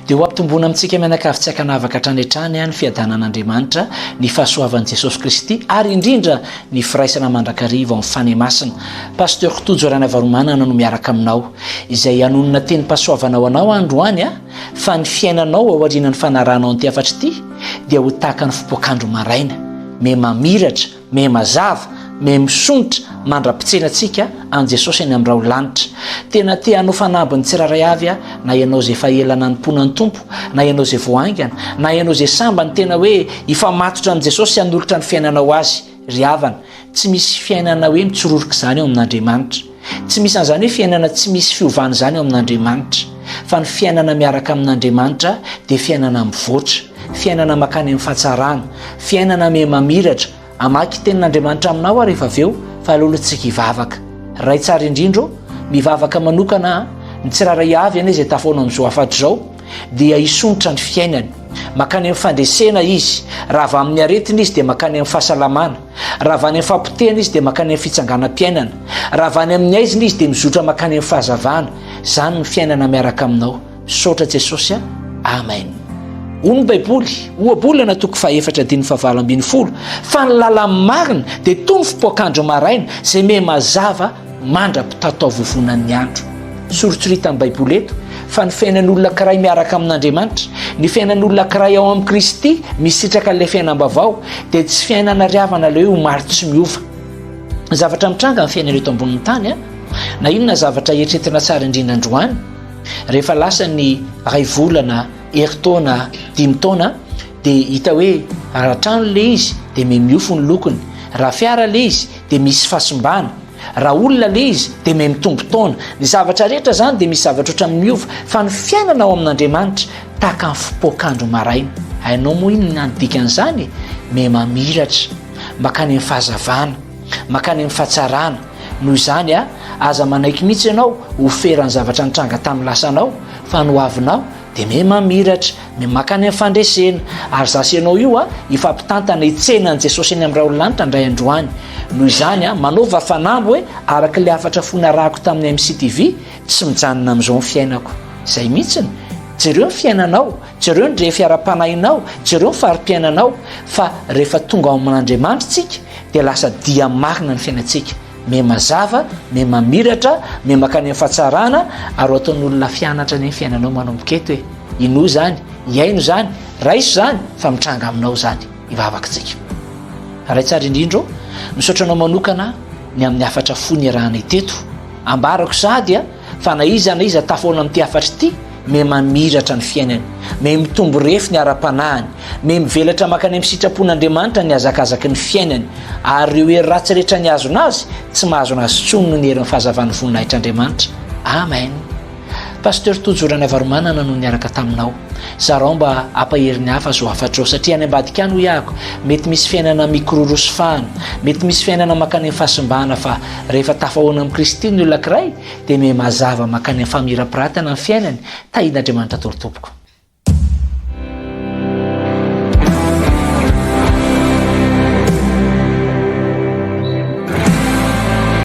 Dia ho ampitomboina amintsika mianakavy tsy ankanavaka hatrany hatrany ny fiadanan'Andriamanitra, ny fahasoavan'i Jesosy Kristy ary indrindra ny firaisana mandrakariva ao amin'ny Fanahy Masina. Pasteur Tojo Ranavaromanana no miaraka aminao, izay hanonona tenim-pahasoavana ho anao androany fa ny fiainanao ao aorianan'ny fanarahanao an'ity hafatra ity dia ho tahaka ny fipoak'andro maraina, miha mamiratra, Miha mazava, miha misondrotra mandra-pitsena antsika an'i Jesosy any amin'ny rahon'ny lanitra. Tena te hanao fanamby ny tsirairay avy aho, na ianao izay efa ela nanompoana ny Tompo, na ianao izay vao haingana, na ianao izay sambany tena hoe hifamatotra amin'i Jesosy sy hanolotra ny fiainanao Azy. Ry havana, tsy misy fiainana hoe mitsororoka izany eo amin'Andriamanitra. Tsy misy an'izany hoe fiainana tsy misy fiovana izany eo amin'Andriamanitra. Fa ny fiainana miaraka amin'Andriamanitra dia fiainana mivoatra, fiainana mankany amin'ny fahatsarana, fiainana miha mamiratra. Hamaky tenin'Andriamanitra aminao aho rehefa avy eo, fa aleo aloha tsika hivavaka. Ray tsara indrindra ô, mivavaka manokana aho, ny tsirairay avy anie izay tafahoana amin'izao hafatra izao dia hisondrotra ny fiainany. Mankany amin'ny fandresena izy. Raha avy amin'ny aretina izy dia mankany amin'ny fahasalamana. Raha avy any amin'ny fahapotehana izy dia mankany amin'ny fitsanganam-piainana. Raha avy any amin'ny haizina izy dia mizotra mankany amin'ny fahazavana. Izany ny fiainana miaraka aminao. Misaotra Jesosy a. Amen. Hoy ny Baiboly, Ohabolana toko fahefatra andininy fahavalo ambinifolo, fa ny lalan'ny marina dia toy ny fipoak'andro maraina izay miha mazava mandra-pitataovovonan'ny andro. Soritsoritan'ny Baiboly eto fa ny fiainan'olona ankiray miaraka amin'Andriamanitra, ny fiainan'olona ankiray ao amin'i Kristy misitraka ilay fiainam-baovao, dia tsy fiainana ry havana ilay hoe omaly tsy miova. Ny zavatra mitranga amin'ny fiainana eto ambonin'ny tany, na inona zavatra eritreretina tsara indrindra androany, rehefa lasa ny iray volana, herintaona, dimy taona, dia hita hoe raha trano ilay izy dia mihamiofo ny lokony, raha fiara ilay izy dia misy fahasimbana, Raha olona le izy dia miha mitombo taona. Ny zavatra rehetra zany dia misy zavatra ohatran'ny miova fa ny fiainana ao amin'Andriamanitra tahaka ny fipoak'andro maraina. Hainao moa inona ny dikan'izany e? Miha mamiratra, makany amin'ny fahazavana, makany amin'ny fahatsarana. Noho izany a, aza manaiky mihitsy ianao ho feran'ny zavatra nitranga tamin'ny lasanao fa ny hoavinao dia miha mamiratra, miha mankany amin'ny fandresena. Ary za sy ianao io a, hifampitantana hitsena an'i Jesosy eny amin'ny rahon'ny lanitra indray androany. Noho izany a, manaova fanamby hoe araka ilay hafatra fo narahako tamin'ny MCTV, tsy mijanona amin'izao ny fiainako. Izay mihitsiny. Jereo ny fiainanao, jereo ny refy ara-panahinao, jereo ny fari-piainanao, fa rehefa tonga ao amin'Andriamanitra isika dia lasa dia marina ny fiainantsika. Miha mazava, miha mamiratra, miha mankany amin'ny fahatsarana ary ho ataon'olona fianatra anie ny fiainanao manomboka eto e! Inoa izany, iaino izany, raiso izany fa mitranga aminao izany. Hivavaka isika. Ray tsara indrindra ô, misaotra anao manokana ny amin'ny hafatra fohy niarahanay teto. Ambarako sahady a! Fa na iza na iza tafahoana amin'ity hafatra ity, miha mamiratra ny fiainany, miha mitombo refy ny ara-panahiny, miha mivelatra mankany amin'ny sitrapon'Andriamanitra ny hazakazaky ny fiainany, ary ireo hery ratsy rehetra nihazona azy, tsy mahazona azy intsony noho ny herin'ny fahazavan'ny voninahitr'Andriamanitra. Amen. Pasteur Tojo Ranavaromanana no niaraka taminao. Zarao mba hampahery ny hafa zao hafatra zao satria any ambadika any hoy ahako mety misy fiainana mikororosy sy fahana, mety misy fiainana mankany amin'ny fahasimbana fa rehefa tafahoana amin'i Kristy ny olona ankiray dia miha mazava mankany amin'ny famirapiratana ny fiainany, tahian'Andriamanitra daholo tompoko.